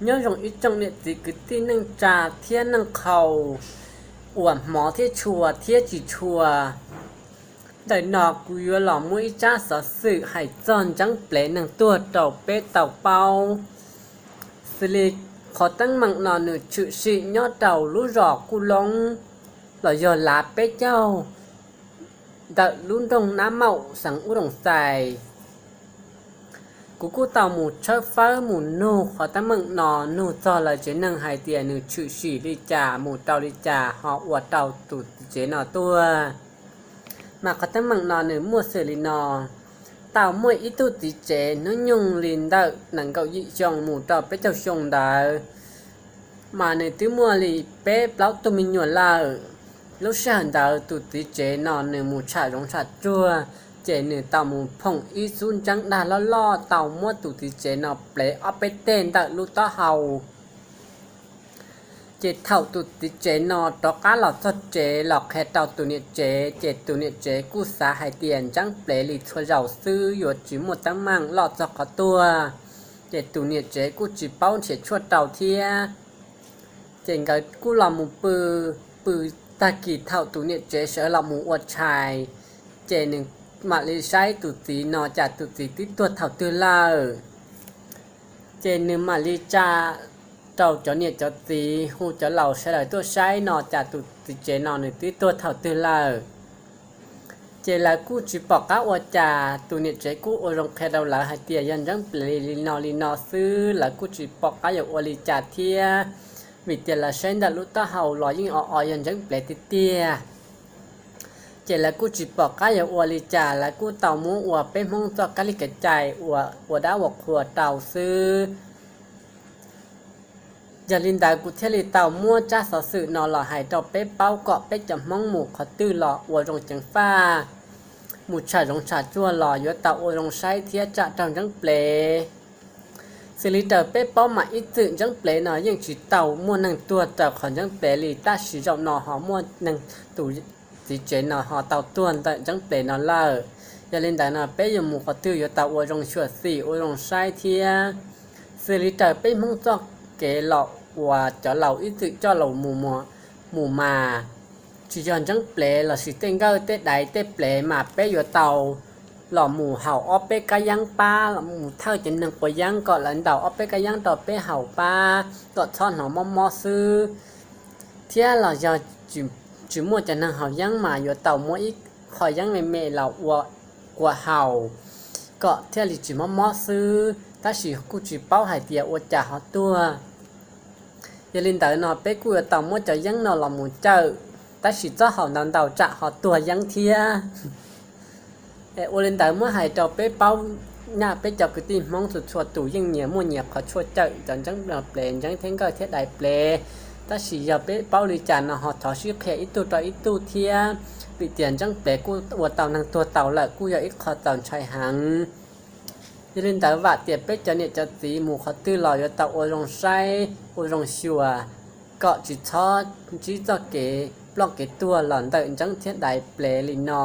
Nyob zoo ib tsoom niam txiv kwv tij neej tsa thiab neej qhaus uas hmov thiab tshua thiab tsis tshua. Ntawm no kuv yuav los muab ib tsab xov xwm hais txog ntseeb plev neeg tuag rau peb tau paub. Xws li qhov teeb meem no nws tshwm sim nyob rau lub zos Kuj Loob los yog Lav Peb Caug ntawm lub nroog Nab Maum xeev Ub Doos Xais. Kuv kuj tau mus tshawb fawb mus nug qhov teeb meem no, nug txog lawv tsev neeg hais tias nws tshwm sim li cas mus rau li cas ho ua rau tus txiv tsev no tuag. Mas qhov teeb meem no nws muaj xws li no: tau muaj ib tug txiv tsev hnub nyoog li ntawm nees nkaum yim xyoo mus rau peb caug xyoo ntawd, mas nws twb muaj li peb plaub tug me nyuam lawm. Lub sij hawm ntawd tus txiv tsev no nws mus tsham zoov tsham tsuag, ces nws tau mus phoom ib xub ntseeb dag loj loj tau muab tus txiv tsev no plev ob peb teg ntawm lub taub hau. Ces thaum tus txiv tsev no rov qab los txog tsev los qhia rau tus niam tsev, ces tus niam tsev kuj xav hais tias ntseeb plev li txhua zaus xwb yuav tsis muaj teeb meem loj txog qhov tuag. Ces tus niam tsev kuj tsis paub nrhiav tshuaj rau thiab. Ces nkawd kuj los mus pw, pw tag kis thaum tus niam tsev sawv los mus ua tshais, ces nws mam li saib tus txiv no cas tus txiv twb tuag thaum twg lawm. Ces nws mam li tsa rau cov niam cov txiv hu cov laus sawv daws tuaj saib no cas tus txiv tsev no nws twb tuag thaum twg lawm. Ces lawv kuj tsis pom qab ua cas, tus niam tsev kuj ua zoo qhia rau lawv hais tias yog ntseeb plev li no li no xwb, lawv kuj tsis pom qab yuav ua li cas thiab, vim tias lawv saib ntawm lub taub hau los yeej o o yog ntseeb plev tiag tiag. Ces lawv kuj tsis pom qab yuav ua li cas, lawv kuj tau muab ua peb Hmoob txoj kab li kev cai ua ua dab ua qhua rau xwb. Yog li ntawd kuv thiaj li tau muab tsab xov xwm no los hais rau peb paub kom peb cov Hmoob mus qhov twg los ua zoo ceev faj, mus tsham zoov tsham tsuag los yuav tau ua zoo saib thiab tsam raug ntseeb plev. Xws li raws peb paub mas ib txwm ntseeb plev no yeej tsis tau muaj neeg tuag raws qhov ntseeb plev li, tab sis zaum no ho muaj neeg, tus txiv tsev no ho tau tuag ntawm ntseeb plev no lawm. Yog li ntawd no peb yuav mus qhov twg yuav tau ua zoo xyuam xim ua zoo saib thiab. Xws li raws peb Hmoob txoj kev los uas cov laus ib txwm coj los mus mas, tsis yog ntseeb plev lossis tej nkawj tej daiv tej plev mas peb yuav tau los mus haus ob peb kab yeeb pab, los mus thawj cov neeg quav yeeb kom lawv ntaus ob peb kab yeeb rau peb haus pab kom txhob hnov mob mob xwb. Thiab los yog tsis muaj cov neeg haus yeeb mas yuav tau muab ib qho yeeb me me los ua kua haus kom thiaj li tsis mob mob xwb, tab sis kuj tsis paub hais tias ua cas ho tuag. Yog li ntawd no peb kuj yuav tau muab cov yeeb no los mus cawm, tab sis txhob haus ntau ntau tsam ho tuag yeeb thiab. Ua li ntawd muab hais rau peb paub, nyaj peb cov kwv tij Hmoob txhua txhua tus yeej nyias muaj nyias qhov tshuaj cawm cov ntseeb plev ntseeb thiab nkawj thiab daiv plev. Tab sis yog peb paub li cas no ho thov sib qhia ib tug rau ib tug thiab, vim tias ntseeb plev kuj ua tau neeg tuag tau lawm kuj yog ib qho txaus ntshai heev. Yog li ntawd vam tias peb cov niam cov txiv mus qhov twg los yuav tau ua zoo saib ua zoo xyuas, kom tsis txhob ntsib txoj kev ploj kev tuag los ntawm ntseeb thiab daiv plev li no.